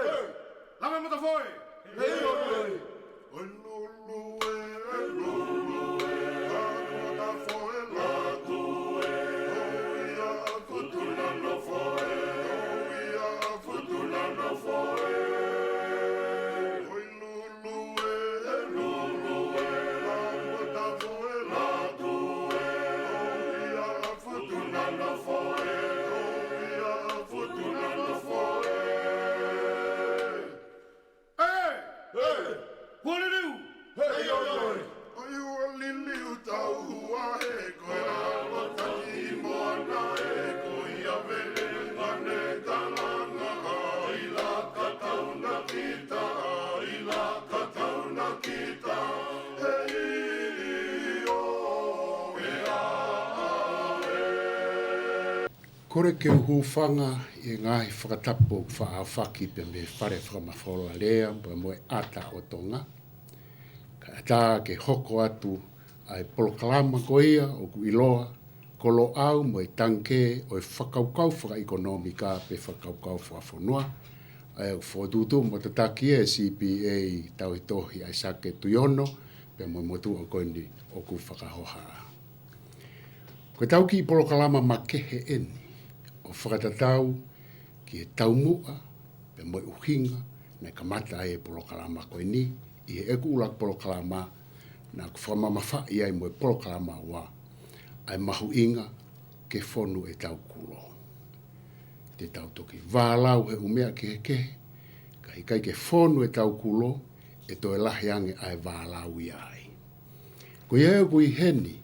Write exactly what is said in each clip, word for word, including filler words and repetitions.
Lame matafoe. Hei, oi, oi. Oi, lulu e, lulu e, lame matafoe, latu e, oi, ia, futu na nofoe, oi, ia, futu na nofoe. Oi, lulu e, lulu e, lame matafoe, latu e, oi, ia, futu na nofoe, oi, ia, futu na nofoe. ʻE! ʻE! Hualiliu! Hei, oi, oi! ʻOi, hualiliu tau hua he ko e ʻalu taki moana e ko ia vele mane kalanga ai la ka tau na kita, ai la ka tau na kita. Hei, ʻio, e a, a, e. Kole ke u hūfanga ʻi he ngaahi fakatapu ʻoku faʻa aofaki pē mei he Fale Fakamafola Lea pea mo e ʻAta ʻo Tonga. Kae ʻatā ke hoko atu ʻa e polokalama ko ia ʻoku ʻiloa ko Loʻau mo e Tangikē ʻo e Fakakaukau Fakaʻekonōmika pe Fakakaukau Fakafonua, ʻa ia ʻoku fokotuʻutuʻu mo tataki ʻe he C P A Tauhi Tohi ʻAisake Tuʻiono pea mo e motuʻa ko eni ʻoku fakahohaʻa. Ko ʻetau kiʻi polokalama makehe eni ʻo fakatatau ki he taumuʻa pea mo e ʻuhinga naʻe kamata ai e polokalama ko eni. ʻI heʻeku ʻuluaki polokalama naʻá ku fakamamafaʻi ai mo e polokalama ua ʻa e mahuʻinga ke fonu ʻetau kulo. Te tau toki vālau he ʻū meʻa kehekehe, ka ʻikai ke fonu ʻetau kulo, ʻe toe lahi ange ʻa e vālau ia ai. Ko ia ʻoku ʻi heni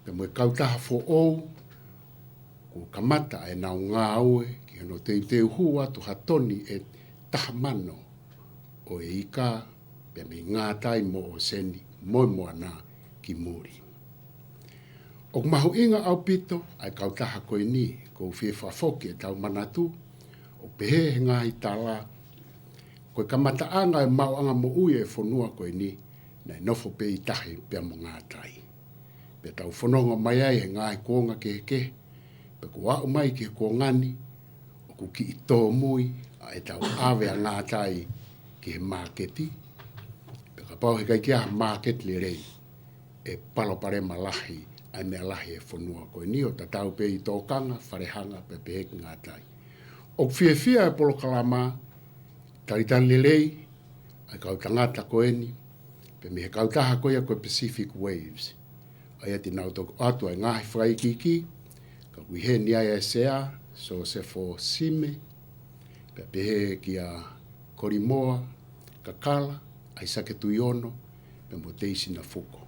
pea mo e kautaha foʻou kuo kamata ʻenau ngāue ki hono teuteu hū atu ha toni ʻe taha mano ʻo e ika pea mei Ngātai mo ʻŌseni mo e moana ki muli. ʻOku mahuʻinga ʻaupito ʻa e kautaha ko eni, ʻoku ou fie fakafoki ʻetau manatu, ʻo pehē ʻe he ngaahi tala, ko e kamataʻanga e maʻuʻanga moʻui e fonua ko eni, naʻe nofo pē ʻi tahi pea mo Ngātai. Pea tau fononga mai ai he ngaahi kuonga kehekehe, pea kuo aʻu mai ki he kuonga ni, ʻoku kiʻi tōmui ʻa ʻetau ʻave ʻa Ngātai ki he māketi. Pea kapau he ʻikai ke ʻi ai ha māketi lelei, ʻe palopalema lahi ʻa e meʻa lahi e fonua ko eni ʻo tatau pē ʻi Tōkanga, Falehanga, pea pehē ki Ngātai. ʻOku fiefia e polokalama, talitali lelei ʻa e kau tangata ko eni, pea mei he kautaha ko ia ko e Pacific Waves. ʻA ia te nau toki ʻoatu ʻa e ngaahi fakaikiiki, ka ʻoku ʻi heni ai ʻa e Sea, Sosefo Sime, pea pehē kia Kolimoa Kakala, ʻAisake Tuʻiono, pea mo Teisi Nafuko.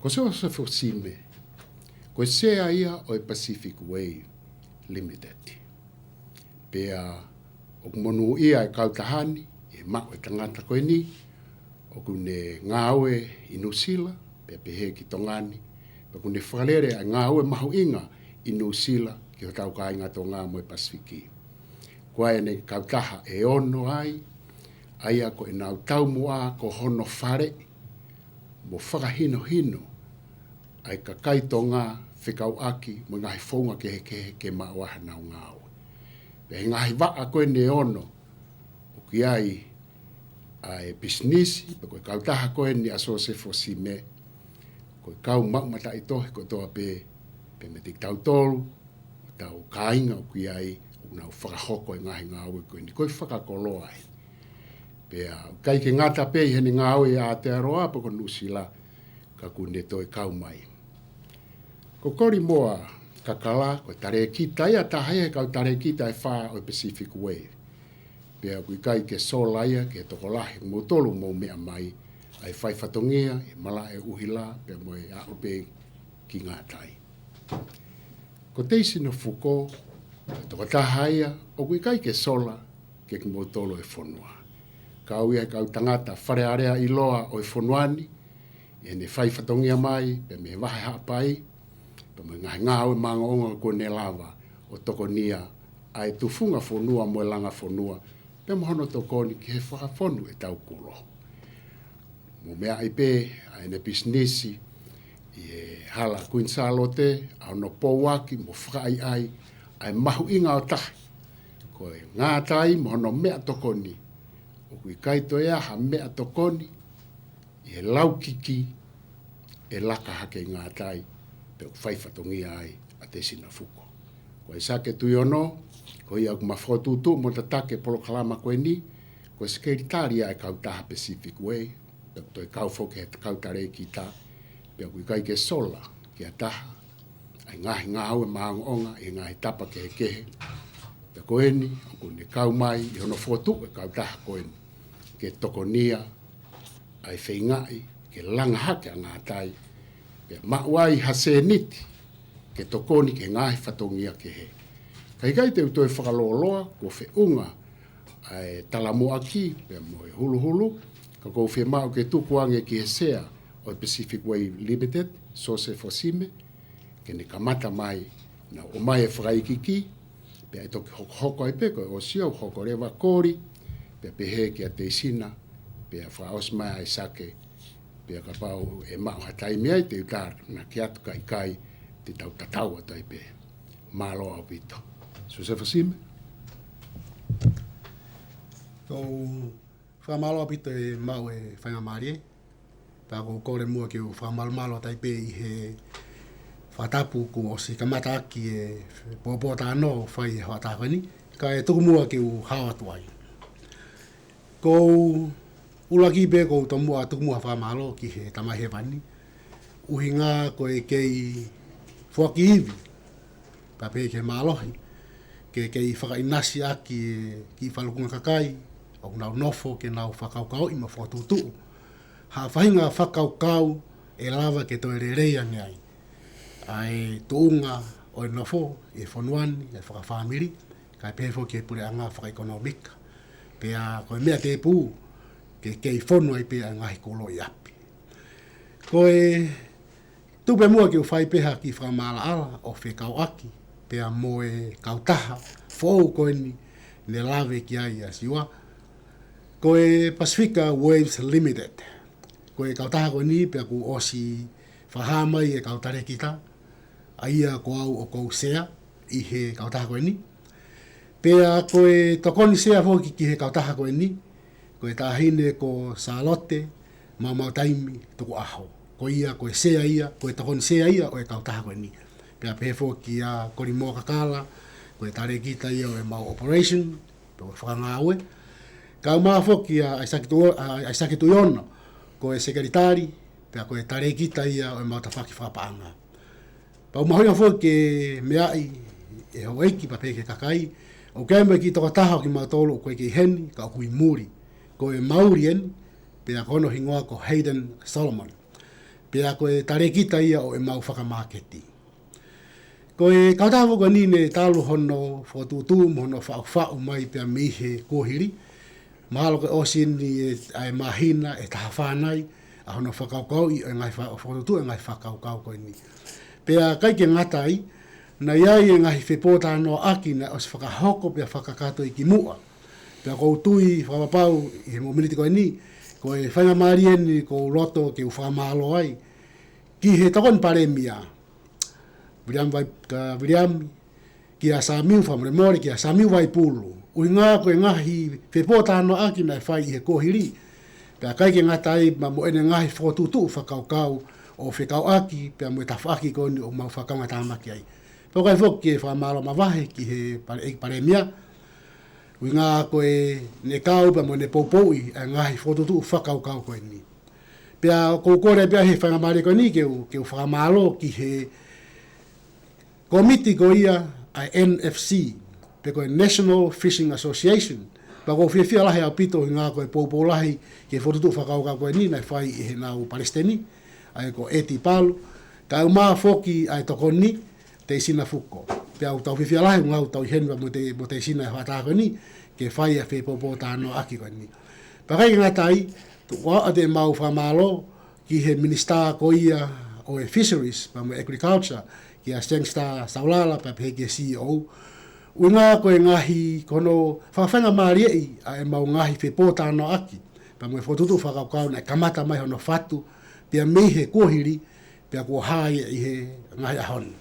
Ko Sosefo Sime, ko e Sea ia ʻo e Pacific Wave Limited. Pea ʻoku monūʻia e kautaha ni ʻi he maʻu e tangata ko eni, ʻoku ne ngāue ʻi Nuʻusila, pea pehē ki Tonga ni, pea ʻoku ne fakalele ʻa e ngāue mahuʻinga ʻi Nuʻusila ki hotau kāinga Tonga mo e Pasifiki. Ko ʻene kautaha ʻe ono ai, ʻa ia ko ʻenau taumuʻa ko hono faleʻi mo fakahinohino ʻa e kakai Tonga fekauʻaki mo e ngaahi founga kehekehe ke maʻu ai haʻanau ngāue. Pea ʻi he ngaahi vaʻa ko eni ʻe ono, ʻoku ʻi ai ʻa e pisinisi, pe ko e kautaha ko eni ʻa Sosefo Sime, ko e kau maʻu mataʻitohi kotoa pē, pea mei he tautolu, hotau kāinga ʻoku ʻi ai, ʻoku nau fakahoko e ngaahi ngāue ko eni, ko e fakakoloa ē. Pea ʻikai ke ngata pē ʻi heʻene ngāue ʻi Aotearoa pe ko Nuʻusila, ka ʻoku ne toe kau mai. Ko Kolimoa Kakala, ko e talēkita ia, taha ia he kau talēkita ʻe fā ʻo e Pacific Wave. Pea ʻoku ʻikai ke sola ia ki he tokolahi ʻo moutolu ʻoku mou meʻa mai, ʻa e fai fatongia ʻi he malaʻe ʻUhila, pea mo e aʻu pē ki Ngātai. Ko Teisi Nafuko, ko e tokotaha ia ʻoku ʻikai ke sola kiate kimoutolu e fonua. Kau ia he kau tangata Fale Alea ʻiloa ʻo e fonua ni, ʻi heʻene fai fatongia mai, pea mei he Vahe Haʻapai, pea mo e ngaahi ngāue māʻongoʻonga kuo ne lava ʻo tokonia ʻa e tufunga fonua mo e langa fonua, pea mo hono tokoni ki he fakafonu ʻetau kulo. Mou meaʻi pē ʻa ʻene pisinisi ʻi he Hala Kuini Sālote, ʻa hono pouaki mo fakaʻaiʻai ʻa e mahuʻinga ʻo tahi, ko e Ngātai mo hono meʻatokoni, ʻOku ʻikai toe ʻi ai ha meʻatokoni ʻi he laukiki ʻe laka hake ʻi Ngātai, pea ʻoku fai fatongia ai ʻa Teisina Fuko. Ko ʻAisake Tuiono, ko ia ʻoku ma fokotuʻutuʻu mo tataki e polokalama ko eni, ko e sekelitali ia ʻa e kautaha Pacific Way, pea ʻoku toe kau foki he kau talēkita, pea ʻoku ʻikai ke sola ki ha taha ʻa e ngaahi ngāue maʻongoʻonga ʻi he ngaahi tapa kehekehe. Pea ko eni, ʻoku ne kau mai ʻi hono fokotuʻu e kautaha ko eni, ke tokonia ʻa e feingaʻi ke langa hake ʻa Ngātai, pea maʻu ai ha sēniti ke tokoni ki he ngaahi fatongia kehe. Ka ʻikai te u toe fakalōloa, kuo feʻunga ʻa e talamuʻaki pea mo e huluhulu, ka ʻoku ou fiemaʻu ke tuku ange ki he sea ʻo e Pacific Way Limited, Sosefo Sime, ke ne kamata mai, nau ʻomai e fakaikiiki, pea ʻe toki hokohoko ai pē, ko e ʻosi ia ʻoku hoko leva koli, pea pehē kia Teisina, pea fakaʻosi mai ʻa ʻAisake, pea kapau ʻe maʻu ha taimi ai, te u tānaki atu, ka ʻikai, te tau tatau atu ai pē. Mālō ʻaupito. Sosefo Sime. Ko Fakamālō ʻaupito e maʻu e faingamālie. Pea ʻoku ou kole muʻa ke u fakamalumalu atu ai pē ʻi he fakatapu kuo ʻosi kamata ʻaki e pōpōtalanoa ʻo fai e hoʻatā ko eni. Kae tuku muʻa ke u hao atu ai. ʻOku ou ʻuluaki pē ʻoku ou tomuʻa tuku muʻa fakamālō ki he Tamai Hēvani. ʻUhinga ko e kei foaki ivi, pea pehē ki he mālohi, ke kei fakaʻinasi ʻaki e kiʻi falukunga kakai ʻoku nau nofo ke nau fakakaukauʻi mo fokotuʻutuʻu ha faʻahinga fakakaukau ʻe lava ke toe lelei ange ai ʻa e tuʻunga ʻo e nofo ʻi he fonua ni, ʻa e fakafāmili, kae pehē foki ki he puleʻanga fakaʻekonōmika. Pea ko e meʻa tēpū ke kei fonu ai pē ʻa e ngaahi kolo ʻi ʻapi. Ko e tuku pē muʻa ke u fai pē ha kiʻi fakamaʻalaʻala ʻo fekauʻaki pea mo e kautaha foʻou ko eni ne lave ki ai ʻa Siua. Ko e Pacific Waves Limited. Ko e kautaha ko eni pea kuo ʻosi fakahā mai e kau talēkita, ʻa ia ko au ʻoku ou sea ʻi he kautaha ko eni. Pea ko e tokoni sea foki ki he kautaha ko eni, ko e taʻahine ko Sālote Maumau Taimi Tukuʻaho. Ko ia ko e sea ia, ko e tokoni sea ia ʻo e kautaha ko eni. Pea pehē foki kia Kolimoa Kakala, ko e talēkita ia ʻo e mau operation, pe ko e fakangāue. Kae ʻumaʻā foki ʻa ʻAisake Tu-, ʻa ʻAisake Tuiono, ko e sekelitali, pea ko e talēkita ia ʻo e mau tafaʻaki fakapaʻanga. Pea ʻoku mahuʻinga foki ke meaʻi ʻe houʻeiki pea pehē ki he kakai, ʻoku ʻi ai mo e kiʻi tokotaha ʻo kimautolu ʻoku ʻikai ke ʻi heni, ka ʻoku ʻi muli. Ko e mauli eni, pea ko hono hingoa ko Hayden Solomon. Pea ko e talēkita ia ʻo e mau fakamāketi. Ko e kautaha foki ko eni ne talu hono fokotuʻutuʻu mo hono faʻufaʻu mai pea mei he kuohili. Mahalo ko e ʻosi eni e, ʻa e māhina ʻe taha fā nai, ʻa hono fakakaukauʻi ʻo e ngaahi fa-, ʻo fokotuʻutuʻu e ngaahi fakakaukau ko eni. Pea ʻikai ke ngata ai, naʻe ʻi ai e ngaahi fepōtalanoaʻaki naʻe ʻosi fakahoko pea fakakakato ʻi kimuʻa. Pea ʻoku ou tui fakapapau ʻi he mōmeniti ko eni, ko e faingamālie eni ʻoku ou loto ke u fakamālō ai ki he Tokoni Palēmia, Viliami Vai-, ka Viliami, kia Samiu Fakamolemole, kia Samiu Vaipulu. ʻUhinga ko e ngaahi fepōtalanoaʻaki naʻe fai ʻi he kuohili. Pea ʻikai ke ngata ai pea mo ʻene ngaahi fokotuʻutuʻu fakakaukau ʻo fekauʻaki pea mo e tafaʻaki ko eni ʻoku mau fakaʻaongaʻi tāmaki ai. Pea ʻoku ʻikai foki ke fakamālō mavahe ki he pale-, ʻEiki Palēmia. ʻUhinga ko ʻene kau pea mo ʻene poupouʻi ʻa e ngaahi fokotuʻutuʻu fakakaukau ko eni. Pea ʻoku ou kole pē ʻi he faingamālie ko eni ke u, ke u fakamālō ki he kōmiti ko ia ʻa e N F C, pe ko e National Fishing Association. Pea ʻoku ou fiefia lahi ʻaupito ʻuhinga ko e poupou lahi ki he fokotuʻutuʻu fakakaukau ko eni naʻe fai ʻe heʻenau palesiteni, ʻa ia ko Eti Palu, kae ʻumaʻā foki ʻa e tokoni, Teisina Fuko. Pea ʻoku tau fiefia lahi ʻuhinga ʻoku tau ʻi heni mo Te-, mo Teisina he hoʻatā ko eni, ke fai ʻa e fepōtalanoaʻaki ko eni. Pea ʻikai ke ngata ai, tuku atu ʻemau fakamālō ki he Minisitā ko ia ʻo e Fisheries, pea mo e Agriculture, kia Sangster Saulala, pea pehē ki he C E O. ʻUhinga ko e ngaahi ko hono fakafaingamālieʻi ʻa ʻemau ngaahi fepōtalanoaʻaki, pea mo e fokotuʻutuʻu fakakaukau naʻe kamata mai hono fatu, pea mei he kuohili, pea kuo hā ia ʻi he ngaahi ʻaho ni.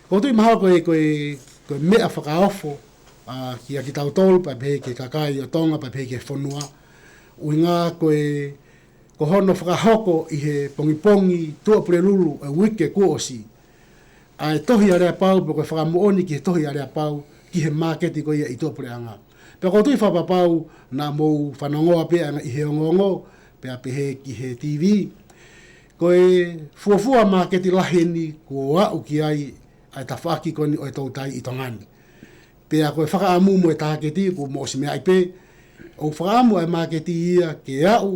ʻOku ou tui mahalo ko e, ko e, ko e meʻa fakaofo, ʻa, kia kitautolu, pea pehē ki he kakai ʻo Tonga, pea pehē ki he fonua. ʻUhinga ko e, ko hono fakahoko ʻi he pongipongi Tuʻapulelulu ʻo e uike kuo ʻosi ʻa e tohi aleapau, pe ko e fakamoʻoni ki he tohi aleapau ki he māketi ko ia ʻi tuʻapuleʻanga. Pea ʻoku ou tui fakapapau naʻa mou fanongoa pē ʻa e ngaahi ongoongo, pea pehē ki he T V. Ko e fuofua māketi lahi eni kuo aʻu ki ai ʻa e tafaʻaki ko eni ʻo e toutai ʻi Tonga ni. Pea ko e fakaʻamu mo e tāketi, kuo mou ʻosi meaʻi pē, ʻoku fakaʻamu ʻa e māketi ia ke aʻu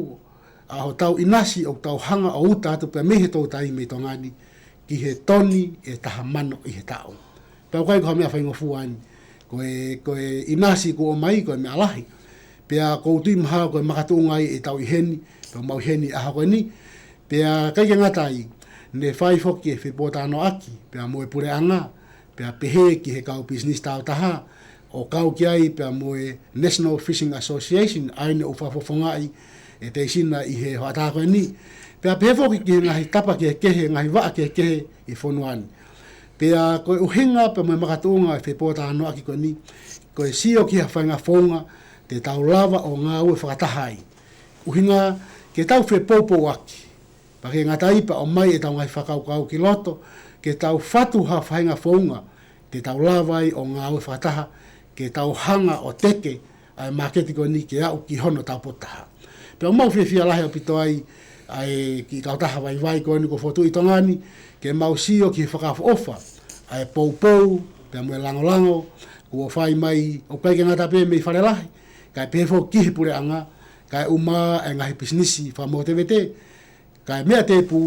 ʻa hotau ʻinasi ʻoku tau hanga ʻo uta atu pē mei he toutai mei Tonga ni ki he toni ʻe taha mano ʻi he taʻu. Pea ʻoku ʻikai ko ha meʻa faingofua eni. Ko e, ko e ʻinasi kuo ʻomai, ko e meʻa lahi. Pea ʻoku ou tui mahalo ko e makatuʻunga ia ʻetau ʻi heni, pea mau ʻi heni ʻaho ko eni. Pea ʻikai ke ngata ai, ne fai foki e fepōtalanoaʻaki pea mo e puleʻanga, pea pehē ki he kau pisinisi tāutaha, ʻo kau ki ai pea mo e National Fishing Association, ʻa ia ne u fakafofongaʻi ʻe Teisina ʻi he hoʻatā ko eni. Pea pehē foki ki he ngaahi tapa kehekehe, ngaahi vaʻa kehekehe ʻi he fonua ni. Pea ko e ʻuhinga pea mo e makatuʻunga e fepōtalanoaʻaki ko eni, ko e sio ki ha faʻahinga founga te tau lava ʻo ngāue fakataha ai. ʻUhinga ke tau fepoupouaki. Pea ʻikai ngata ai pea ʻomai ʻetau ngaahi fakakaukau ki loto, ke tau fatu ha faʻahinga founga te tau lava ai ʻo ngāue fakataha, ke tau hanga ʻo teke ʻa e māketi ko eni ke aʻu ki hono taupotu taha. Pea ʻoku mau fiefia lahi ʻaupito ai ʻa e kiʻi kautaha vaivai ko eni kuo fotu ʻi Tonga ni, ke mau sio ki he fakaʻofoʻofa ʻa e poupou pea mo e langolango kuo fai mai, ʻoku ʻikai ke ngata pē mei Fale Lahi, kae pehē foki ki he puleʻanga, kae ʻumaʻā e ngaahi pisinisi fakamovetevete, kae meʻa tēpū,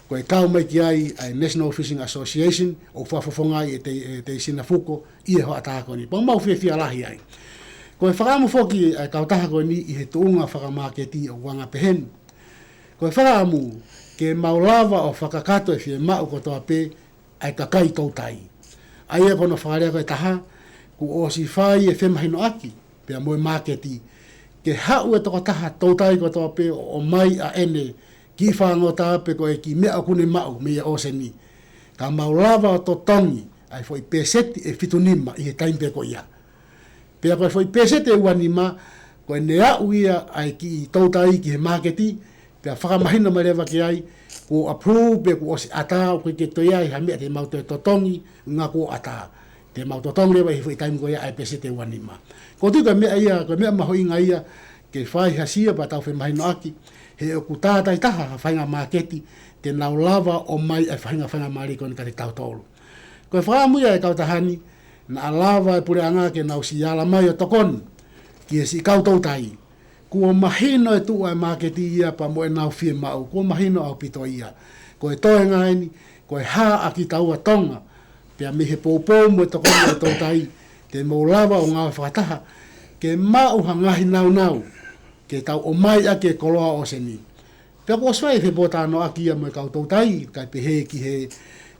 ko e kau mai ki ai ʻa e National Fishing Association, ʻoku fakafofongaʻi ʻe Te, ʻe Teisina Fuko ʻi he hoʻatā ko eni. Pea ʻoku mau fiefia lahi ai. Ko e fakaʻamu foki ʻa e kautaha ko eni ʻi he tuʻunga fakamāketi ʻoku anga pehē ni. Ko e fakaʻamu ke mau lava ʻo fakakakato e fiemaʻu kotoa pē ʻa e kakai toutai. ʻA ia ko hono fakalea ko e taha, kuo ʻosi fai e femahinoʻaki pea mo e māketi, ke haʻu e tokotaha toutai kotoa pē ʻo ʻomai ʻa ʻene kiʻi fāngota pe ko e kiʻi meʻa ʻoku ne maʻu mei he ʻōseni, ka mau lava ʻo totongi ʻa e foʻi pēseti ʻe fitu nima ʻi he taimi pē ko ia. Pea ko e foʻi pēseti ʻe ua nima, ko ʻene aʻu ia ʻa e kiʻi toutai ki he māketi, pea fakamahino mai leva ki ai, kuo approve pe kuo ʻosi ʻatā, ʻoku ʻikai ke toe ʻi ai ha meʻa te mau toe totongi, ʻuhinga kuo ʻatā. Te mau totongi leva ʻi he foʻi taimi ko ia ʻa e pēseti ʻe ua nima. ʻOku ou tui ko e meʻa ia, ko e meʻa mahuʻinga ia, ke fai ha sio pea tau femahinoʻaki, he ʻoku tātātaha ha faʻahinga māketi te nau lava ʻo ʻomai e faʻahinga faingamālie ko eni kiate kitautolu. Ko e fakaʻamu ia ʻa e kautaha ni, naʻa lava e puleʻanga ke nau siʻi ala mai ʻo tokoni ki he siʻi kau toutai. Kuo mahino e tuʻu ʻa e māketi ia pea mo ʻenau fiemaʻu, kuo mahino ʻaupito ia. Ko e toenga eni, ko e hā ʻa kitaua Tonga, pea mei he poupou mo e tokoni ʻa e toutai, te mou lava ʻo ngāue fakataha, ke maʻu ha ngaahi naunau ke tau ʻomai ʻaki e koloa ʻōseni. Pea kuo ʻosi fai e fepōtalanoaʻaki ia mo e kau toutai, kae pehē ki he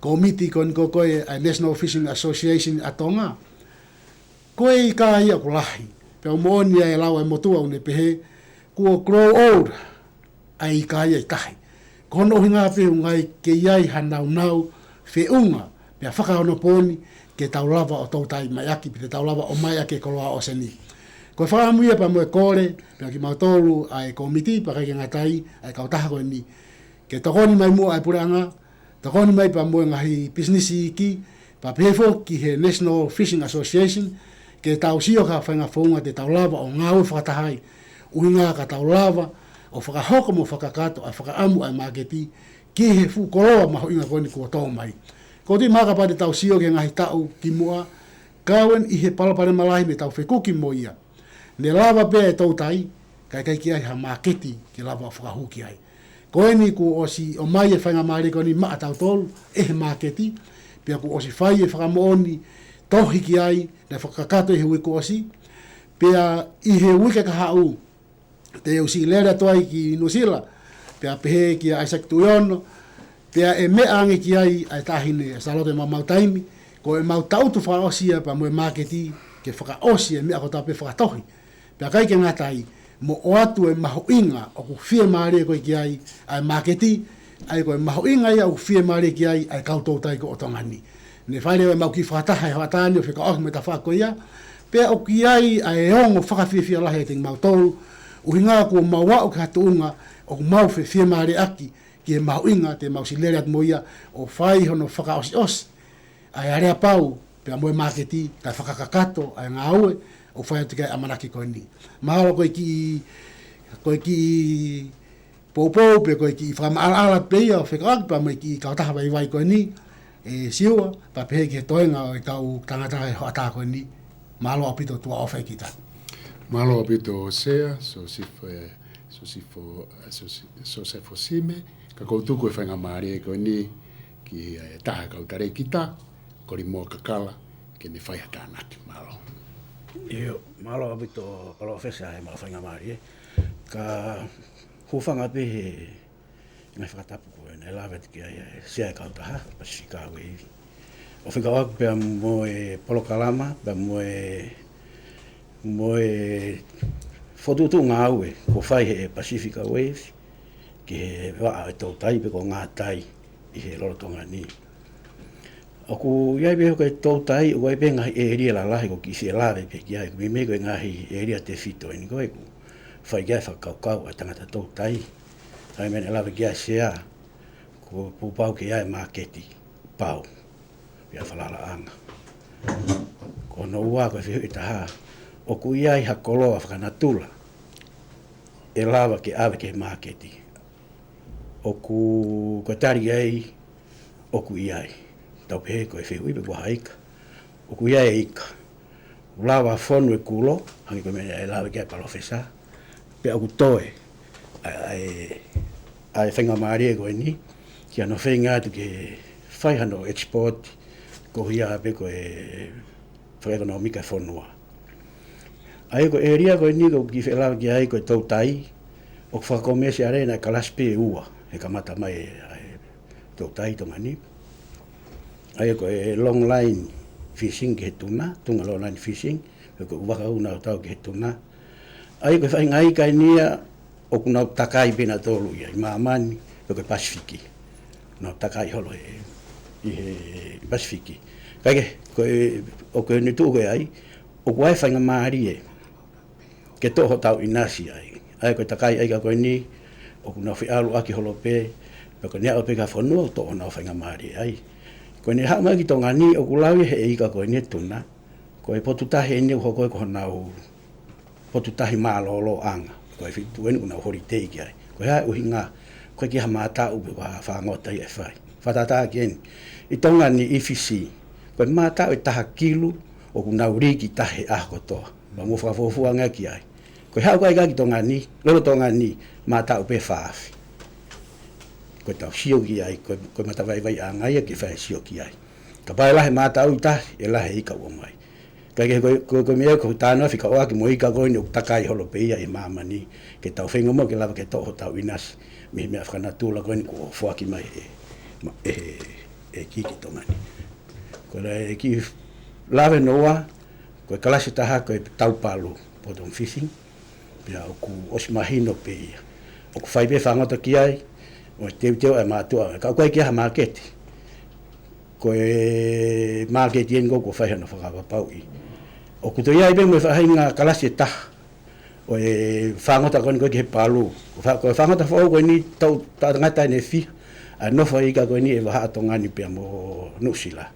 kōmiti ko eni ko ē ʻa e National Fishing Association ʻa Tonga. Ko e ika ia ʻoku lahi. Pea ʻoku moʻoni ʻa e lau ʻa e motuʻa ʻoku ne pehē, kuo grow old ʻa e ika ia ʻi tahi. Ko hono ʻuhinga pē ʻoku ʻikai ke ʻi ai ha naunau feʻunga, pea fakaonopooni ke tau lava ʻo toutai mai ʻaki, pe te tau lava ʻo ʻomai ʻaki e koloa ʻōseni. Ko e fakaʻamu ia pea mo e kole, pea kimautolu ʻa e kōmiti, pea ʻikai ke ngata ai, ʻa e kautaha ko eni, ke tokoni mai muʻa ʻa e puleʻanga, tokoni mai pea mo e ngaahi pisinisi iiki, pea pehē foki ki he National Fishing Association, ke tau sio ki ha faʻahinga founga te tau lava ʻo ngāue fakataha ai, ʻuhinga ka tau lava ʻo fakahoko mo fakakakato ʻa e fakaʻamu ʻa e māketi ki he fuʻu koloa mahuʻinga ko eni kuo tō mai. ʻOku ou tui mahalo kapau te tau sio ki he ngaahi taʻu kimuʻa, kau eni ʻi he palopalema lahi ne tau fekuki mo ia. Ne lava pē e toutai, kae ʻikai ke ʻi ai ha māketi ke lava ʻo fakahū ki ai. Ko eni kuo ʻosi ʻomai e faingamālie ko eni maʻa tautolu ʻe he māketi, pea kuo ʻosi fai e fakamoʻoni tohi ki ai, naʻe fakakakato ʻi he uike kuo ʻosi, pea ʻi he uike kahaʻu, te u siʻi lele atu ai ki Nuʻusila, pea pehē kia ʻAisake Tuʻiono, pea ʻe meʻa ange ki ai ʻa e taʻahine Sālote Maumau Taimi, ko ʻemau tangutu fakaʻosi ia pea mo e māketi, ke fakaʻosi e meʻa kotoa pē fakatohi. Pea ʻikai ke ngata ai, mo ʻoatu e mahuʻinga ʻoku fiemālie ko ē ki ai ʻa e māketi, ʻa ia ko e mahuʻinga ia ʻoku fiemālie ki ai ʻa e kau toutai ko ē ʻo Tonga ni. Ne fai leva ʻemau kiʻi fakataha he hoʻatā ni ʻo fekauʻaki mo e tafaʻaki ko ia, pea ʻoku ʻi ai ʻa e ongo fakafiefia lahi ʻiate kimautolu, ʻUhinga kuo mau aʻu ki ha tuʻunga ʻoku mau fefiemālieʻaki ki he mahuʻinga te mau siʻi lele atu mo ia ʻo fai hono fakaʻosiʻosi ʻa e aleapau pea mo e māketi kae fakakakato ʻa e ngāue ʻoku fai atu ki ai e ʻamanaki ko eni. Mahalo ko e kiʻi, ko e kiʻi poupou pe ko e kiʻi fakamaʻalaʻala pē ia ʻo fekauʻaki pea mo e kiʻi kautaha vaivai ko eni, ʻe Siua, pea pehē ki he toenga ʻo e kau tangata he hoʻatā ko eni. Mālō ʻaupito, tuʻa ʻofa ʻEiki taha. Mālō ʻaupito Sea, Sosifo, Sosifo, Sosi-, Sosifo Sime, ka ʻoku ou tuku e faingamālie ko eni ki he taha kau talēkita, Kolimoa Kakala, ke ne fai ha tānaki. Mālō. ʻIo, mālō ʻaupito Palōfesa he maʻu faingamālie. Ka hūfanga pē he ngaahi fakatapu ko ē naʻe lave atu ki ai ʻa e Sea e kautaha, Pasifika Wave. ʻO fekauʻaki pea mo e polokalama, pea mo e, mo e fokotuʻutuʻu ngāue kuo fai he Pasifika Wave ki he vaʻa ʻo e toutai pe ko e ngātai ʻi he lolotonga ni. ʻOku ʻi ai pē hoko e toutai, ʻoku ʻi ai pē ngaahi ʻēlia lalahi ʻoku kiʻi siʻi lave pē ki ai, ʻoku meimei ko e ngaahi ʻēlia tefito eni ko ē ʻoku fai ki ai e fakakaukau ʻa e tangata toutai. ʻA e meʻa naʻe lave ki ai ʻa Sea, kuo pau ke ʻi ai e māketi pau, pea falalaʻanga. Ko hono ua ko e fehuʻi ʻe taha, ʻoku ʻi ai ha koloa fakanatula ʻe lava ke ʻave ki he māketi? ʻOku, ko e tali ai, ʻoku ʻi ai. Tau pehē ko e fehuʻi pe ko ha ika. ʻOku ʻi ai e ika. ʻOku lava fonu e kulo, hangē ko e meʻa naʻe lave ki ai e Palōfesa. Pea ʻoku toe ʻa e, ʻa e, ʻa e faingamālie ko eni ki hano feinga atu ke fai hano export, ko ia pē ko e fakaʻekonōmika e fonua. ʻA ia ko e ʻēlia ko eni ʻoku kiʻi lave ki ai ko e toutai, ʻoku fakakomēsiale ʻa e kalasi pē ʻe ua he kamata mai ʻa e toutai ʻi Tonga ni. ʻA ia ko e long line fishing ki he tuna, tunga long line fishing, ko e vaka ʻoku nau tau ki he tuna. ʻA ia ko e faʻahinga ika eni ia ʻoku nau takai pē nautolu ia ʻi māmani, ko e Pasifiki. Nau takai holo he, ʻi he Pasifiki. Kae kehe, ko e, ʻoku ne tuʻu ko ē ai, ʻoku ʻi ai e faingamālie ke toʻo hotau ʻinasi ai. ʻA ia ko e takai ʻa e ika ko eni, ʻoku nau feʻaluʻaki holo pē, pea ko ʻene aʻu pē ki ha fonua ʻo toʻo honau faingamālie ai. Ko ʻene haʻu mai ki Tonga ni, ʻoku lau ia he ika ko eni e tuna, ko e potu tahi eni ʻoku hoko ko honau potu tahi mālōlōʻanga, ko e feituʻu eni ʻoku nau holiday ki ai. Ko e hā e ʻuhinga? ʻOku ʻikai ke ʻi ai ha mātaʻu pe ko ha fāngota ia ʻe fai. Fakatātā ki heni, ʻi Tonga ni, ʻi Fisi, ko e mātaʻu ʻe taha kilu ʻoku nau lī ki tahi he ʻaho kotoa. Pea mou fakafuofua ange ki ai. Ko e haʻu ko ē ʻa e ika ki Tonga ni, lolotonga ni, mātaʻu pē fā afe. Ko ʻetau sio ki ai, ko e, ko e matavaivaiʻanga ia ke fai e sio ki ai. Kapau ʻe lahi e mātaʻu ʻi tahi, ʻe lahi e ika ʻoku ʻomai. Kae kehe ko e, ko e, ko e meʻa ko e tānaki fekauʻaki mo e ika ko eni ʻoku takai holo pē ia ʻi māmani, ke tau feinga muʻa ke lava ke toʻo hotau ʻinasi mei he meʻa fakanatula ko eni kuo foaki mai ʻe, ma-, ʻe, ʻe ʻEiki ki Tonga ni. Ko e kiʻi lave hono ua, ko e kalasi ʻe taha ko e tau palu, bottom fishing. Pea ʻoku ʻosi mahino pē ia. ʻOku fai pē fāngota ki ai, ʻo teuteu ʻa e mātuʻa, ka ʻoku ʻikai ke ʻi ai ha māketi. Ko e māketi eni ʻoku fai hano fakapapauʻi. ʻOku toe ʻi ai pē mo e faʻahinga kalasi ʻe taha ʻo e fāngota ko eni ko ē ki he palu. Ko e fā-, ko e fāngota foʻou ko eni tau, tau ngata ʻene fiha ʻa e nofo ʻa e ika ko eni ʻi he vahaʻa ʻo Tonga ni pea mo Nuʻusila.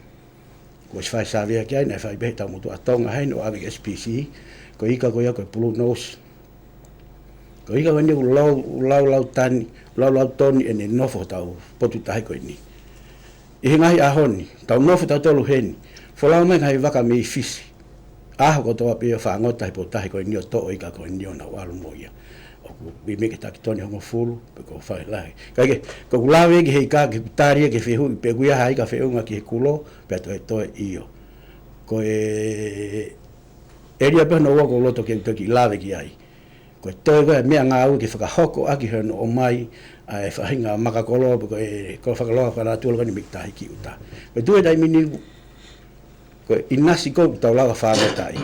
Kuo ʻosi fai e sāvea ki ai, naʻe fai pē ʻe he taumutuʻa Tonga heni ʻo ʻave ki he S P C, ko e ika ko ia ko e blue nose. Ko e ika ko eni ʻoku lau, lau, lau tani, lau, lau toni ʻene nofo hotau potu tahi ko eni. ʻI he ngaahi ʻaho ni, tau nofo tautolu heni, folau mai ngaahi vaka mei Fisi. ʻAho kotoa pē ʻo fāngota he potu tahi ko eni ʻo toʻo e ika ko eni ʻo nau ʻalu mo ia. ʻOku meimei ke taki toni hongofulu, pe ko e fai lahi. Kae kehe, ko ʻeku lave ki he ika, ke tali ki he fehuʻi, pe ʻoku ʻi ai ha ika feʻunga ki he kulo, pea toe toe ʻio. Ko e ʻēlia pē hono ua ʻoku ou loto ke u toki lave ki ai. Ko e toe ko e meʻangāue ke fakahoko ʻaki hono ʻomai ʻa e faʻahinga makakoloa, pe ko e, ko e fakaloa fakanatula ko eni mei tahi ki ʻuta. Ko e tuʻu he taimi ni, ko e ʻinasi ʻoku tau lava fāngotaʻi.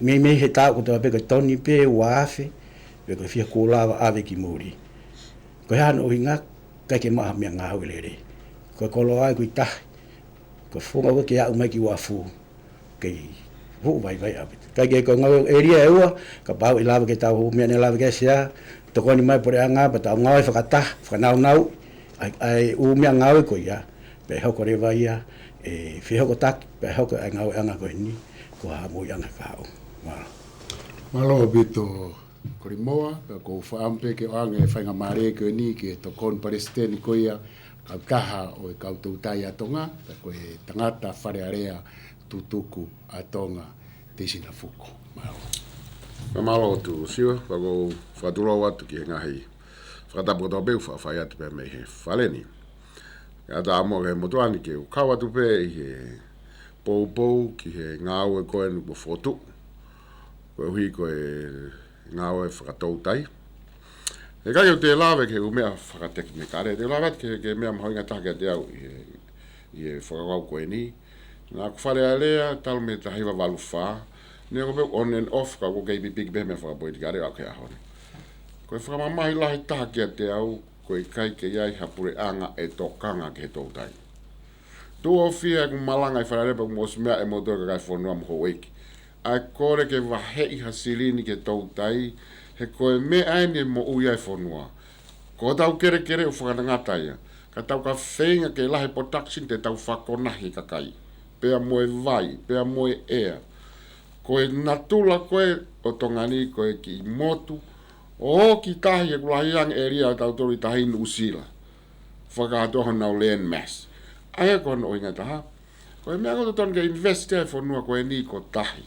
Meimei he taʻu kotoa pē ko e toni pē ua afe, pe ko e fiha kuo lava ʻave ki muli. Ko e hā hono ʻuhinga? ʻIkai ke maʻu ha meʻangāue lelei. Ko e koloa ʻoku ʻi tahi. Ko e founga ʻoku ke aʻu mai ki uafu, kei Fuʻu vaivai ʻaupito. Kae kehe ko e ngāue ʻēlia ʻe ua, kapau ʻe lava ke tau hū meʻa ne lava ke sea, tokoni mai puleʻanga, pea tau ngāue fakataha, fakanaunau, ʻa e, ʻa e ʻū meʻa ngāue ko ia, pea hoko leva ia, ʻe fehokotaki, pea hoko ʻa e ngāueʻanga ko eni, ko ha moʻuiʻanga kahaʻu. Mālō. Mālō ʻaupito Kolimoa, pea ʻoku ou fakaʻamu pē ke ʻoange e faingamālie ko eni ki he tokoni palesiteni ko ia, kautaha ʻo e kau toutai ʻa Tonga, pea ko e tangata Fale Alea tutuku ʻa Tonga, Teisina Fuko. Mālō. Mālō atu Siua, pea ʻoku ou fakatulou atu ki he ngaahi fakatapu kotoa pē ʻoku faʻa fai atu pē mei he Fale ni. ʻE ʻatā muʻa ki he motuʻa ni ke u kau atu pē ʻi he poupou ki he ngāue ko eni kuo fotu. Koeʻuhi ko e ngāue fakatoutai. He ʻikai ke u toe lave ki he ʻū meʻa fakatekinikale, te u lave atu ki he, ki he meʻa mahuʻinga taha kiate au ʻi he, ʻi he fakakaukau ko eni. Naʻa ku Fale Alea, talu mei he taha hiva valu fā, neongo pē on and off ka ʻoku kei pipiki pē meʻa fakapolitikale ʻo aʻu ki he ʻaho ni. Ko e fakamamahi lahi taha kiate au, ko e ʻikai ke ʻi ai ha puleʻanga ʻe tokanga ki he toutai. Tuʻo fiha ʻeku malanga ʻi Fale Alea pea ʻoku mou ʻosi meaʻi ʻe moutolu kakai fonua mo houʻeiki. ʻA e kole ke vaheʻi ha silini ki he toutai, he ko e meʻa eni ʻe moʻui ai e fonua. Ko hotau kelekele ʻoku fakangatangata ia. Ka tau ka feinga ke lahi production te tau fakonahi e kakai. Pea mo e vai, pea mo e ʻea. Ko e natula ko ē ʻo Tonga ni ko e kiʻi motu, ʻoku tahi ʻoku lahi ange ʻēlia ʻo tautolu ʻi tahi Nuʻusila. Fakakātoa honau land mass. ʻA ia ko hono ʻuhinga taha. Ko e meʻa ʻoku totonu ke invest ai e fonua ko eni ko tahi.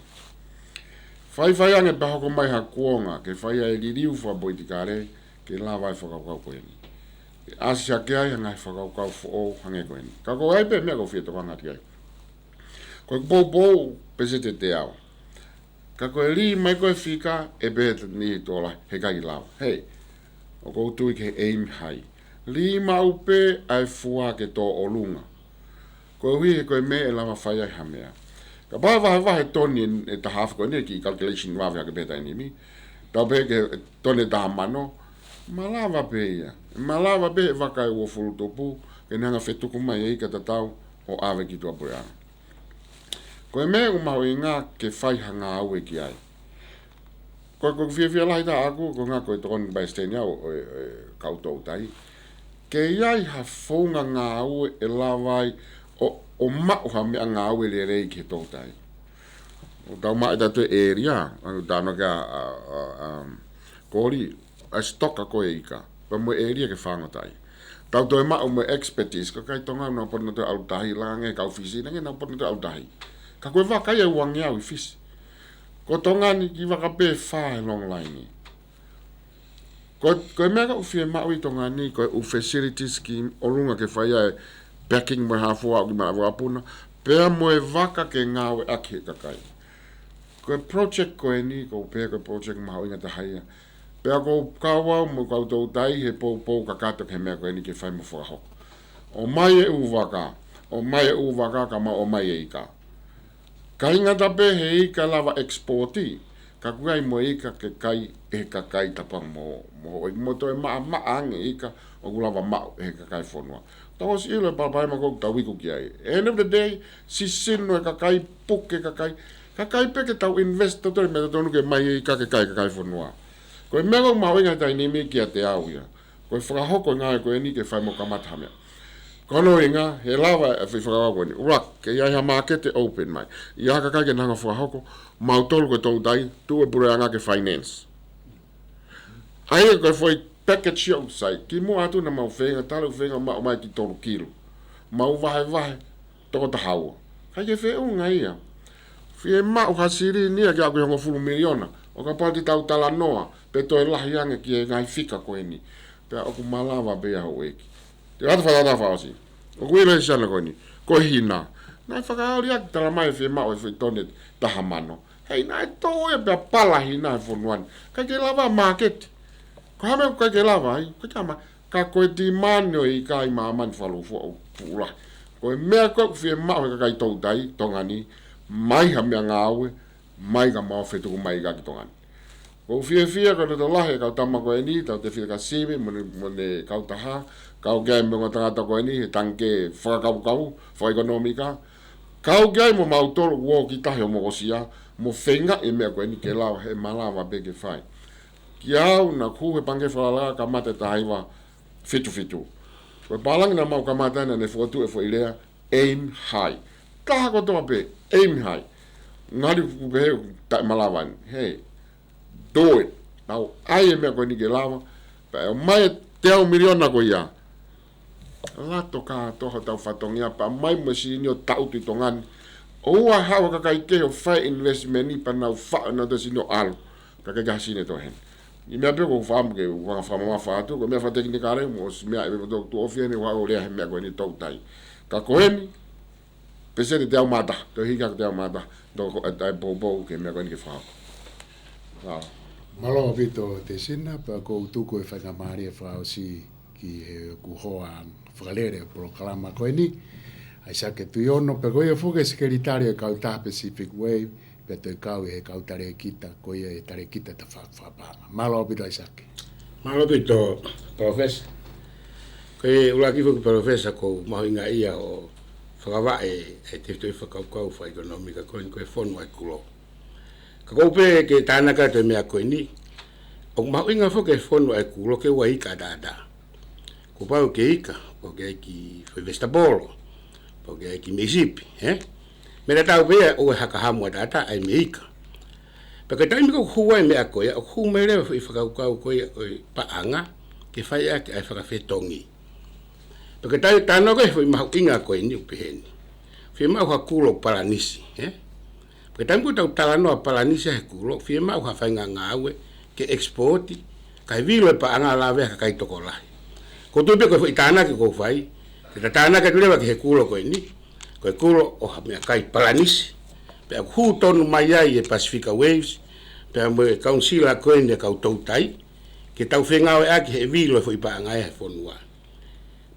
Faifai ange pea hoko mai ha kuonga, ke fai ai e liliu fakapolitikale, ke lava e fakakaukau ko eni. ʻE ʻasi hake ai ha ngaahi fakakaukau foʻou hangē ko eni. Ka ko e ʻai pē meʻa ʻoku ou fie tokanga ki ai. Ko e poupou peseti ʻe teau. Ka ko e lī mai ko e fika ʻe pehē ni tola he ʻikai lava. Hei, ʻoku ou tui ki he aim high. Lī maʻu pē ʻa e fua ke tō ʻolunga. Koeʻuhi he ko e meʻa ʻe lava fai ai ha meʻa. Kapau ʻe vahevahe toni ʻe taha afe ko eni ki he calculation vave hake pē he taimi ni. Tau pehē ke toni ʻe taha mano. Malava pē ia. Malava pē he vaka ʻe uofulu tupu. Ke ne hanga fetuku mai e ika tatau ʻo ʻave ki tuʻapuleʻanga. Ko e meʻa ʻoku mahuʻinga ke fai ha ngāue ki ai. Ko e, ko e fiefia lahi taha ʻaʻaku, ko e ngaahi ko e tokoni palesiteni au ʻo e, ʻo e kau toutai. Ke ʻi ai ha founga ngāue ʻe lava ai ʻo, ʻo maʻu ha meʻangāue lelei ki he toutai. ʻOku tau maʻu ʻe tautolu e ʻēlia, ʻa ia ʻoku talanoa ki ai ʻa, ʻa, ʻa, Koli, ʻa e sitoka ko e ika, pea mo e ʻēlia ke fāngotaʻi. Tau toe maʻu mo e expertise, ko e kakai Tonga naʻa nau poto nautolu ʻalu tahi, langa ange kau Fisi, naʻa nau poto nautolu ʻalu tahi. Ka ko e vaka ia ʻe uangeau ʻi Fisi. Ko Tonga ni kiʻi vaka pē ʻe fā he long line. Ko, ko e meʻa ʻoku fiemaʻu ʻi Tonga ni, ko e ʻū facilities ki ʻolunga ke fai ai e packing mo e hā fua ʻo ki Malavokapuna, pea mo e vaka ke ngāueʻaki he kakai. Ko e project ko eni, ʻoku ou pehē ko e project mahuʻinga taha ia. Pea ʻoku ou kau au mo e kau toutai he poupou kakato ki he meʻa ko eni ke fai mo fakahoko. ʻOmai e ʻū vaka, ʻomai e ʻū vaka ka mau ʻomai e ika. ʻIkai ngata pē he ika lava export, ka ʻoku ʻi ai mo e ika ke kai ʻe he kakai tapu ange mo, mo, mo toe maʻamaʻa ange e ika ʻoku lava maʻu ʻe he kakai fonua. Tau ʻosi ʻilo e palopalema ko ē ʻoku tau iku ki ai. End of the day, sisino e kakai, puke e kakai. Kakai pē ke tau invest totonu, meʻa totonu ke ʻomai e ika ke kai e kakai fonua. Ko e meʻa ʻoku mahuʻinga he taimi ni kiate au ia. Ko e fakahoko e ngāue ko eni ke fai mo kamata ha meʻa. Ko hono ʻuhinga, he lava e fai fakahoko ko eni. ʻUluaki, ke ʻi ai ha mākete open mai. ʻI ai ha kakai ke nau hanga ʻo fakahoko, mautolu ko e toutai, tuʻu e puleʻanga ke finance. ʻA ia ko e foʻi package ia ʻoku sai. Kimuʻa atu naʻa mau feinga, talu feinga maʻu mai ki tolu kilu. Mau vahevahe, toko taha ua. ʻIkai ke feʻunga ia. Fiemaʻu ha silini ia ke aʻu ki he hongofulu miliona. ʻO kapau te tau talanoa, pe toe lahi ange ki he ngaahi fika ko eni. Pea ʻoku malava pē ia houʻeiki. Te u ʻoatu fakatātā fakaʻosi. ʻOku ʻilo ʻe he siana ko eni. Ko e hina. Naʻe fakaoli atu talamai ʻe fiemaʻu e foʻi toni ʻe taha mano. Hei, naʻe tō ia pea pala hina he fonua ni. ʻIkai ke lava māketi. Ko e hā e meʻa ʻoku ʻikai ke lava ai? ʻIkai ke ama. Ka ko e demand ʻo e ika ʻi māmani fakalūkufua ʻoku fuʻu lahi. Ko e meʻa ko ē ʻoku fiemaʻu he kakai toutai, Tonga ni, ʻomai ha meʻangāue, ʻomai ka mau fetuku mai e ika ki Tonga ni. ʻOku ou fiefia ko e loto lahi e kau tama ko eni, Tautefito Kasimi, mo ʻene, mo ʻene kautaha, kau ki ai mo e ongo tangata ko eni, he tangikē fakakaukau, fakaʻekonōmika, kau ki ai mo mautolu ʻoku ō ki tahi ʻo mokosia, mo feingaʻi e meʻa ko eni ke lava, he malava pē ke fai. Kiate au naʻá ku hū he Pangikē Fakalakalaka kamata taha hiva fitu fitu. Ko e pālangi naʻa mau kamata naʻá ne fokotuʻu e foʻi lea, aim high. Taha kotoa pē, aim high. Ngali ʻoku pehē taʻemalava ni. Hei, do it. Tau ʻai e meʻa ko eni ke lava. Pea ʻomai e teau miliona ko ia. Lato kātoa hotau fatongia pea ʻomai mo e sīnio ʻo taʻutu ʻi Tonga ni. ʻOua ʻe haʻu ha kakai kehe ʻo fai investment ni pea nau faʻo nautolu e sīnio ʻo ʻalu. Ka ke kaha sine to hen. ʻI he meʻa pē ʻoku ou fakaʻamu ke u hanga ʻo fakamamafa atu, ko e meʻa fakatekinikale, mou ʻosi meʻa ʻe meʻa ʻoku tau tuʻu ofi eni ʻo haʻu ʻo lea he meʻa ko eni toutai. Ka ko eni, peseti teau mā taha, toe hiki hake teau mā taha, toko ʻai e poupou ki he meʻa ko eni ke fakahoko. Mālō. Mālō ʻaupito Tesina, pea ʻoku ou tuku e faingamālie fakaʻosi ki heʻeku hoa fakalele e polokalama ko eni, ʻAisake Tuiono, pea ko ia foki e sekelitali e kautaha Pacific Wave, pea toe kau ʻi he kau talēkita, ko ia e talēkita ʻa e fa-, fakapaʻanga. Mālō ʻaupito ʻAisake. Mālō ʻaupito, Palōfesa. Ko e ʻuluaki foki Palōfesa ʻoku ou mahuʻingaʻia ʻo fakavaʻe e tefitoʻi fakakaukau fakaʻekonōmika ko eni ko e fonu ʻa e kulo. Ka ʻoku ou pehē ke tānaki atu e meʻa ko eni, ʻoku mahuʻinga foki e fonu ʻa e kulo ke ʻoua ʻe ika ʻataʻatā. Kuo pau ke ika, pau ke ʻai ki he foʻi vesitapolo, pau ke ʻai ki he meʻi sipi, ē? Meʻa tatau pē ia ʻoku ʻi ai ha haʻahamu ʻataʻatā ʻa e meʻi ika. Pea ko e taimi ko ē ʻoku hū ai e meʻa ko ia, ʻoku hū mai leva e foʻi fakakaukau ko ia ʻo e paʻanga, ke fai ʻaki ʻa e fakafetongi. Pea ko e taimi talanoa ko ē he foʻi mahuʻinga ko eni ʻoku peheni. Fiemaʻu ha kulo palanisi, ē? Pea ko e taimi ko ē ʻoku tau talanoa palanisi he kulo, fiemaʻu ha faʻahinga ngāue ke export, kae vilo e paʻanga ʻo lavea ki he kakai tokolahi. ʻOku ou tui pē ko e foʻi tānaki ʻoku ou fai, ke ta tānaki atu leva ki he kulo ko eni, ko e kulo ʻo ha meʻakai palanisi, pea ʻoku hū tonu mai ai e Pacific Waves, pea mo e kaunisila ko eni e kau toutai, ke tau fengāueʻaki he vilo e foʻi paʻanga ia he fonua.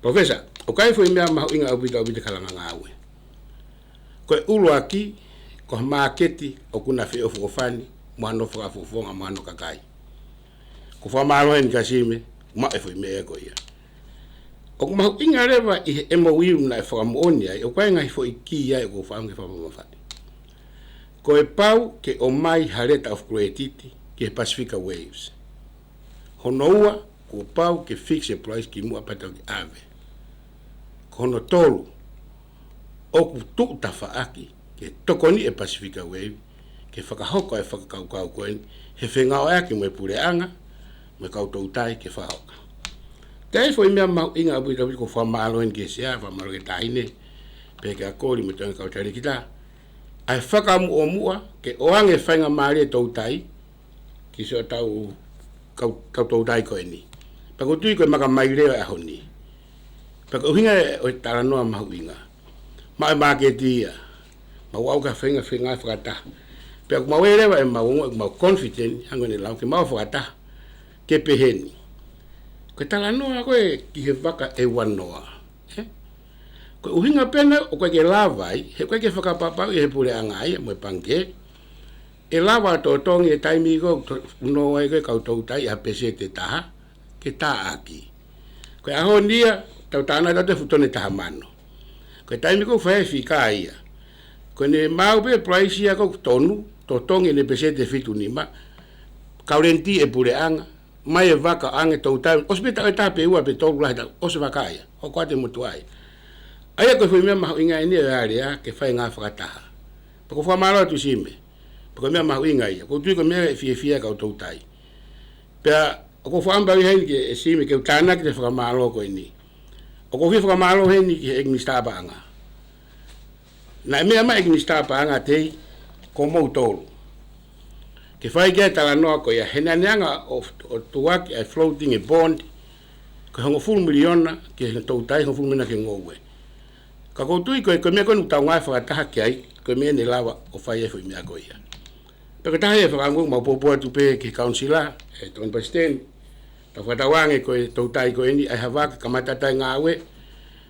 Professor, ʻoku ʻi ai e foʻi meʻa mahuʻinga ʻaupito ʻaupito ki he kalanga ngāue. Ko e ʻuluaki, ko ha māketi ʻoku na feʻofoʻofani, mo hano fakafofonga, mo hano kakai. ʻOku ou fakamālō heni kia Sime, maʻu e foʻi meʻa ko ia. ʻOku mahuʻinga leva ʻi he M O U naʻe fakamoʻoni ai, ʻoku ʻi ai e ngaahi foʻi kī ia ʻoku ou fakaʻamu ke fakamamafaʻi. Ko e pau ke ʻomai ha letter of credit ki he Pacific Waves. Hono ua, kuo pau ke fix e price kimuʻa pea toki ʻave. Ko hono tolu, ʻoku tuʻu tafaʻaki ke tokoni e Pacific Wave ke fakahoko e fakakaukau ko eni he fengāueʻaki mo e puleʻanga, mo e kau toutai ke fakahoko. Ko e foʻi meʻa mahuʻinga ʻaupito ʻoku ou fakamālō heni ki he Sea, fakamālō ki he Taʻahine, pea ki he Akoli mo e toenga kau talēkita, ʻa e fakamuʻomuʻa ke ʻoange faingamālie e toutai, ki siʻotau kau, kau toutai ko eni. Pea ʻoku ou tui ko e makamaile ʻo e ʻaho ni. Pea ko e ʻuhinga ʻo e talanoa mahuʻinga. Maʻu e māketi ia. Mau ō ki ha faʻahinga fengāueʻaki fakataha. Pea ʻoku mau ʻi ai leva ʻemau ongoʻi, ʻoku mau confident, hangē ko ʻene lau ke mau fakataha. Ke peheni. Ko e talanoa ko ē ki he vaka ʻe ua noa. Ē? Ko e ʻuhinga pē ena ʻoku ʻikai ke lava ai, he ʻoku ʻikai ke fakapapauʻi ʻe he puleʻanga ia, mo e pangikē. ʻE lava ʻo totongi e taimi ko ē ʻoku to-, nō ai ko ē kau toutai ʻa e peseti ʻe taha, ke tā ʻaki. Ko e ʻaho ni ia, tau tānaki atu e fuʻu tone taha mano. Ko e taimi ko ē ʻoku fai ai e fika ia. Ko ʻene maʻu pē price ia ʻoku tonu, totongi ʻene peseti ʻe fitu nima, kaulenti e puleʻanga, mai e vaka ʻo ʻange toutai, ʻosi pē taʻu ʻe taha pe ua pe tolu lahi taʻu, ʻosi vaka ia, hoko atu e motuʻa ia. ʻA ia ko e foʻi meʻa mahuʻinga eni ʻo e alea ke fai e ngāue fakataha. Pea ʻoku ou fakamālō atu Sime. Pea ko e meʻa mahuʻinga ia. ʻOku ou tui ko e meʻa ʻe fiefia ai e kau toutai. Pea ʻoku ou fakaʻamu pē au ia heni ki he Sime ke u tānaki e fakamālō ko eni. ʻOku ou fie fakamālō heni ki he ʻEiki Minisitā Paʻanga. Naʻe meʻa mai e ʻEiki Minisitā Paʻanga tei ko moutolu. Ke fai ki ai e talanoa ko ia he naʻe anga ʻo, ʻo tuʻuaki ʻa e floating e bond, ko e hongofulu miliona ki he toutai, hongofulu miliona ki he ngoue. Ka ʻoku ou tui ko e, ko e meʻa ko eni ʻoku tau ngāue fakataha ki ai, ko e meʻa ʻe lava ʻo fai ai e foʻi meʻa ko ia. Pea ko e taha ia e fakaʻamu ʻoku mau poupou atu pē ki he kaunisila, ʻe Tokoni Palesiteni, tau fakatauange ko e toutai ko eni, ʻai ha vaka kamata ʻetau ngāue,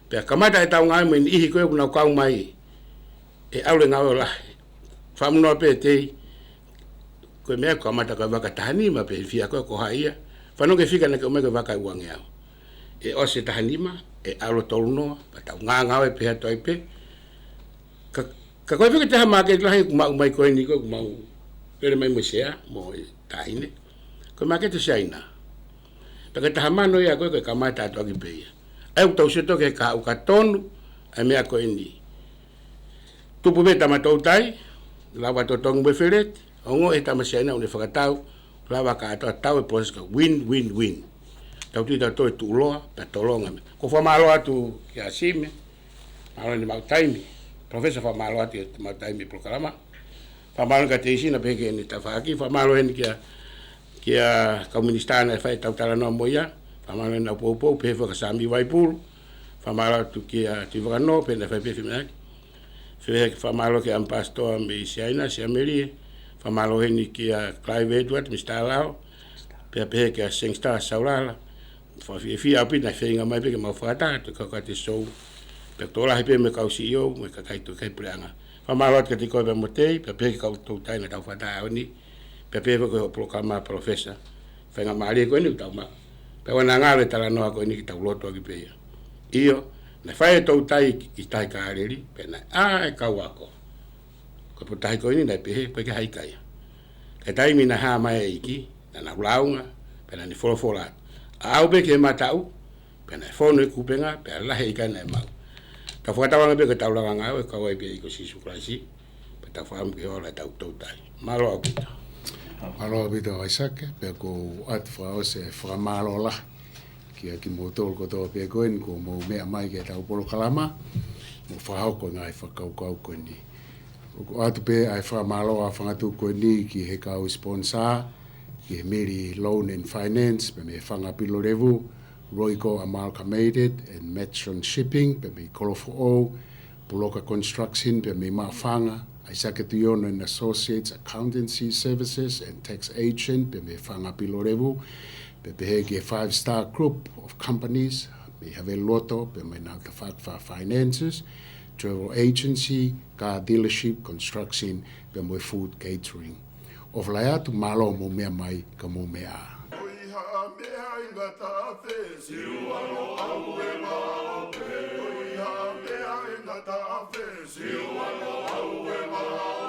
pea kamata ʻetau ngāue mo e niʻihi ko ē ʻoku nau kau mai, ʻe ʻalu e ngāue ʻo lahi. Fakamālō pē tei, ko e meʻa ʻoku kamata ko e vaka taha nima pe fika ko ē ko hai ia. Fanongo ki he fika naʻe ʻomai ko e vaka ʻe uangeau. ʻE ʻosi e taha nima, ʻe ʻalu e tolu noa, pea tau ngāngāue pē atu ai pē. Ka Ka ko e fika taha māketi lahi ʻoku maʻu mai ko eni ko ē ʻoku mau lele mai mo e sea, mo e taʻahine. Ko e māketi ʻo Siaina. Pea ko e taha mano ia ko ē ko e kamata atu ʻaki pē ia. ʻA ia ʻoku tau sio toki he kahaʻu ka tonu, ʻa e meʻa ko eni. Tupu pē tama toutai, lava totongi mo e feleti, ongoʻi ʻe he tama Siaina ʻoku ne fakatau, lava kātoa tau e process ka win, win, win. Tau tui tau toe tuʻuloa, pea tolonga meʻa. Ko e fakamālō atu kia Sime, mālō ʻene maʻu taimi. Professor, fakamālō atu ʻi he maʻu taimi polokalama. Fakamālō kia Teisi naʻe pehē ki heʻene tafaʻaki. Fakamālō heni kia, kia kau minisitā naʻe fai ʻetau talanoa mo ia. Fakamālō heni ʻa e poupou, pehē foki kia Sami Vaipulu. Fakamālō atu kia Tuʻivakanō, pehē naʻe fai pē fiemaʻu. Pehē fakamālō kia Ambassador mei Siaina, Siamelie. Fakamālō heni kia Clive Edward, Mister Lao. Pea pehē kia Sangster Saulala. Fakafiefia ʻaupito naʻe feinga mai pē ke mau fakataha, toe kau ki he show. Pea tokolahi pē mo e kau C E O, mo e kakai tokolahi puleʻanga. Fakamālō atu kiate koe pea mo Tei, pea pehē ki he kau toutai naʻa tau fakataha he ʻaho ni. Pea pehē foki ki he polokalama Professor. Faingamālie ko eni ʻoku tau maʻu. Pea ʻoua naʻa ngalo e talanoa ko eni ke tau lotu ʻaki pē ia. ʻIo, naʻe fai e toutai ʻi Tahi Kāleli, pea naʻe ʻā e kau ako. Ko e potutahi ko eni naʻe pehē, ko e ke haikaia. Ka taimi naʻe hā mai e ʻEiki, naʻa nau lāunga, pea naʻa ne folofola atu. ʻAʻau pē ki he mataʻu, pea naʻe fonu e kupenga, pea lahi e ika naʻe maʻu. Tau fakatauange pē ko e tau langa ngāue, kau ai pē ʻa e ʻEiki ko Sīsū Kalaisi, pea tau fakaʻamu ki he ola ʻetau toutai. Mālō ʻaupito. Mālō ʻaupito ʻAisake, pea ʻoku ou ʻoatu fakaʻosi e fakamālō lahi kia kimoutolu kotoa pē ko eni kuo mou meʻa mai ki heʻetau polokalama, mo fakahoko e ngaahi fakakaukau ko eni. ʻOku ʻoatu pē ʻa e fakamālō ʻa e fanga tuku ko eni ki he kau sponsor, ki he Mili Loan and Finance, pea mei he Fanga Pilolevu, Royco Amalgamated and Matron Shipping, pea mei Kolofoʻou, Puloka Construction, pea mei Maʻufanga, ʻAisake Tuiono and Associates Accountancy Services and Tax Agent, pea mei he Fanga Pilolevu, pea pehē ki he Five Star Group of Companies, mei Haveluoto, pea mei Nautafafa Finances, Travel Agency, Car Dealership, Construction, pea mo e Food Catering. ʻOfa lahi atu, mālō hoʻomou meʻa mai, ka mou meʻa ā. Ko e hā e meʻa ʻe ngata afe, siu alo au e maope. Ko e hā e meʻa ʻe ngata afe, siu alo au e maope.